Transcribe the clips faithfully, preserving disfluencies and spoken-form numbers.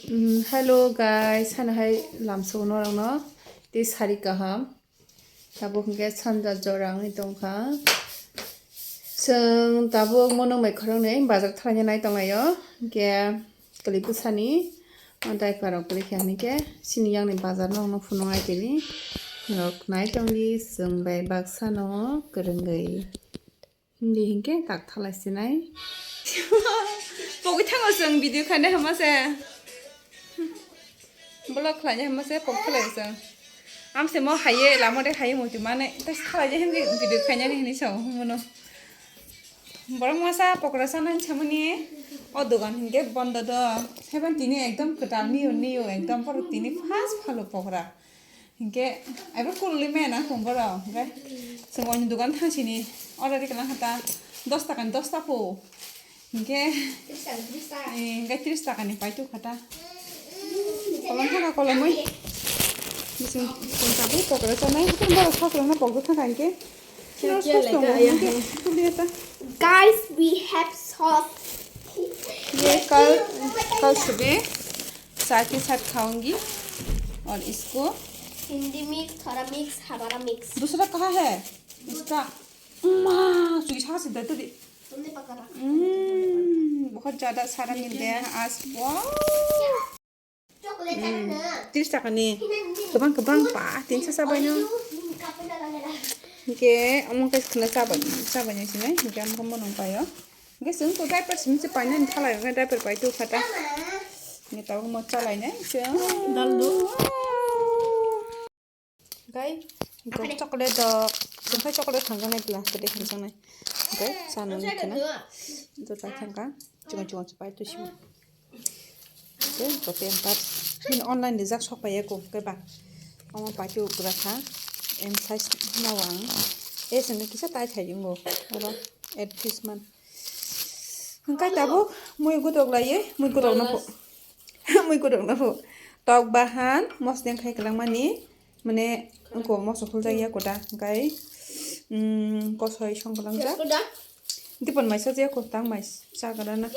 Mm, hello guys, hano hai lamsao norokno tei sari kaham. Tabuk hwnkhe sanja jora wngwi tongkha. Chwng tabuk mono mai khoroknwi bazar thangna nai tonglaio. Hwnkhe kwlwi bwsani o diaper rok kwlwi kha hwnkhe chini yakni bazar no phunuk ai tini. Norok nai tongdi chwng bai baksa no kwrwngwi. Hindi hinkhe tak thalai sinai. Pogwi thango chwng video khaina hama se. Vlog khlaina hama se pok thalai chwng. Amse mo haye lamo de haye muitu mane. Tei khalai je hindi video khaina ni hini chwng humuno. Borok masa pokora sana chamani o dogan hinkhe bondo do. Heban tini ekdom kwtal niyo niyo ekdom poro tini fast phalo pokora. Hinkhe, aibo kulli mena kung borok. Hinkhe, chwng oini dogan thangsini order khe lang kha ta, dos taka ni dos ta pho. Hinkhe, tris taka, tris taka. Eh, hinkhe tris taka ni pai tu kha ta. Kolom thaka kolomwi. Bising, bising tabuk pokora chanai. Haikhe borok saklangno pokdo thangkha hinkhe. Kino sos tongo, hinkhe, kulli ta. Guys, we have sauce. ये कल, कल सुबह चाय के साथ खाऊंगी। और इसको हिंदी मिक्स, थोड़ा मिक्स, हमारा मिक्स। दूसरा कहाँ है इसका? माँ, चुकी छासी दे तो दे। तुमने पकड़ा। हम्म, बहुत ज्यादा सारा मिल गया है आज। वाह। Chocolate Mm. Tris taka ni. Kwbang kwbang pa, tin sa sabai no. Hingke omo khe khna sabai, sabai ni sinai. Hingke omo khe mono paio. Hingke chwng to diaper simi se painani thalai, hingke diaper pai to khata. Hingke tabuk mo chalai nai chwng. Dal do. Gai, ito chocolate dok, chwngkhai chocolate thangjaknai pla, kwdwi thangjaknai. Ito chanani khwna. Ito chai thangkha, chikon chikon se pai to simo. Ito, ito pampers. Bini online rijak sok pai eko, khe ba. Omo pai to pura kha. M size nawa ang. S ni kisa tai thai ringo. Oro, eight piece man. Hingkai tabuk mui gudok laiye, mui gudok no pho. Mui gudok no pho. Tok bahan, mosdeng khai kwlangmani, mane, wngko moso huljak ya koda, hingkai, mm, kosoi song kwlangjak. Dipon mai sajak ko, tang mai sa kwlana.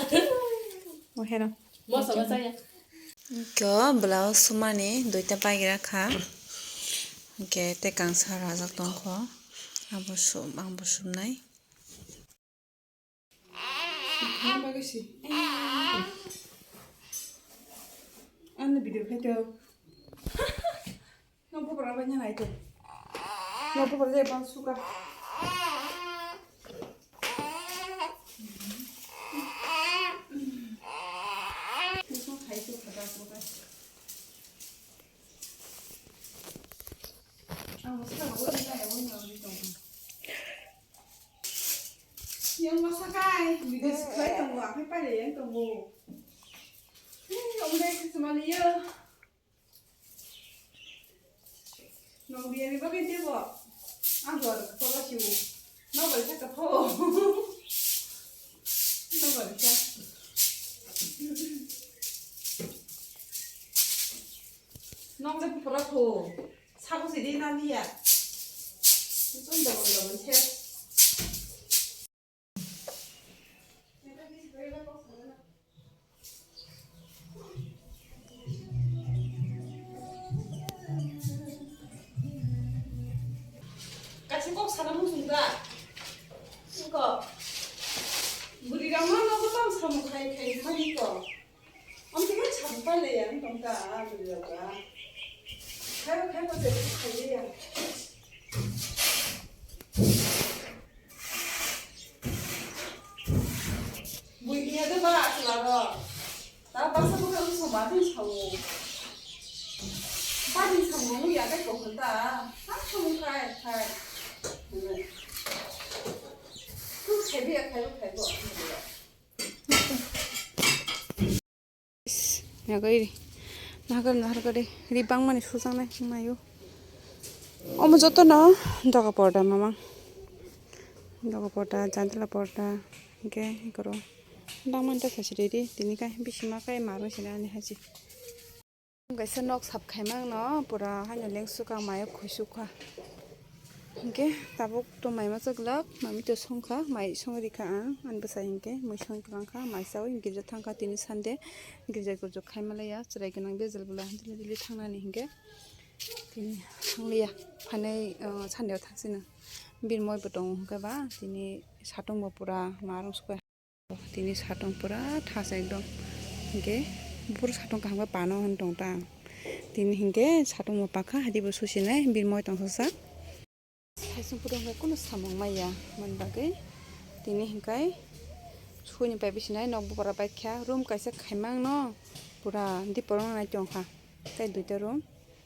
Mo heno. Ko blouse sumani duita pagira kha. Hingke te kangsa rajak tongkho. Abo sum, ang bo sumnai. Ani video khai to. No bubra bai nang ai to. No bubra jai bang suka. Musa khai to khata suka. Ang musa na wai na wai na wai to. Yang masa kai, video siklai tongo, aphai pailai yang tongo. Hei, omdai khe chumani yo. Nong biani bagwi tebo. Ang duar kola siwo. Nobel khe kathao. Nobel khe. Nong le pura tho. Sabo sidi na liya. Chum dobol dobol khe. Kaisa kok sana muchung da. Kok. Bwrwi rok no nogo tong samung khai khai mani kok. Amtwi khe samung pailai ya wng tong ta bwrwi rok ba. Khaibo khaibo se khaiya. Bui biya de ba chwla rok. Ta basa bo khe wng song ba din sao. Ba din sao wng ya de kok ta. Ha sao khai khai. Khaibo ya khaibo khaibo. Nagari, nagari, nagari, ri bangmani sujaknai mayo. Omo jotono doga porda mamang. Doga porda, jandala porda, hingke ikoro. Bangmani ta sasi riri, tini kai bisima kai maroi sini ani haji. Kaisa nok sap khaimang no, pura haino lengsuk ang mayo khuisuk kha. Hinkhe tabuk to mai masa glak, mai mito songkha, mai songwi rikha ang, ani bwsai hinkhe mui songwi kwlangkha, mai chawi girja thangkha tini Sunday, girja gurjuk khai malaya, chwrai gwnang bejal bwla dili dili thangnani hinkhe tini thangliya, phanai, uh, Sunday o thangsino birmoi bo tongo hinkhe ba tini satung bo pura ma rwng sukha. Tini satung pura thas ekdom. Hinkhe buphuru satung kaham khe pano hwn tong ta ang. Tini hinkhe satung bo pakha hadi bo susinai birmoi tong sasa. Thaisung pura hwnkhe kunu samung maya man bagwi. Tini hinkai suini pai bisinai nok bupara bai kha room kaisa khaimang no pura diporong nai tong kha. Tei duita room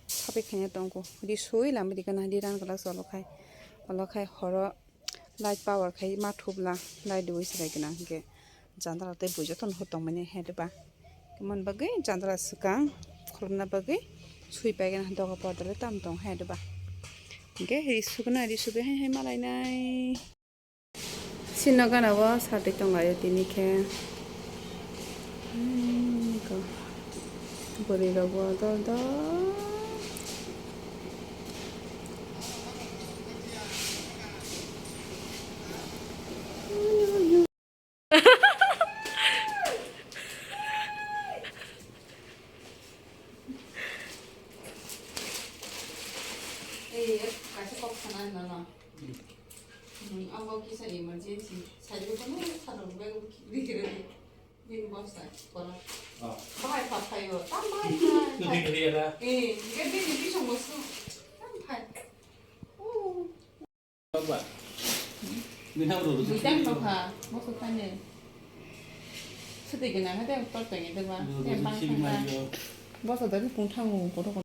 sapi khaina tongo. Di sui lambi di gana di ran glak solo khai. Olo khai horo. Light power khai ma thupla, light dui serai gwnang hinkhe jandala tei bui jotono hor tongmani hai diba. Mon bagwi jandala swkang khulumna bagwi sui pai gwnang doga porda le tam tong hai diba. Hinkhe ri sugna ri sugwi hai hai malainai. Sino gana o satwi tonglaio tini khe. Hmm, ko. Bwrwi rok bo dol dol. Ei, kaisa kok sana nana. Hmm, abo kisa emergency. Sari ko no salo bai ko kiri kiri. Din bosta kola. Ah. Bahai pha phaio. Tam bahai pha. Itu di kiri ada. Eh, dia dia di pisang bosu. Tam phai. Oh. Apa? Minam dulu. Bukan apa? Bosu tanya. Sedih kena ada yang tertanya itu mah. Yang bangsa. Bosu dari pun thangu kotor.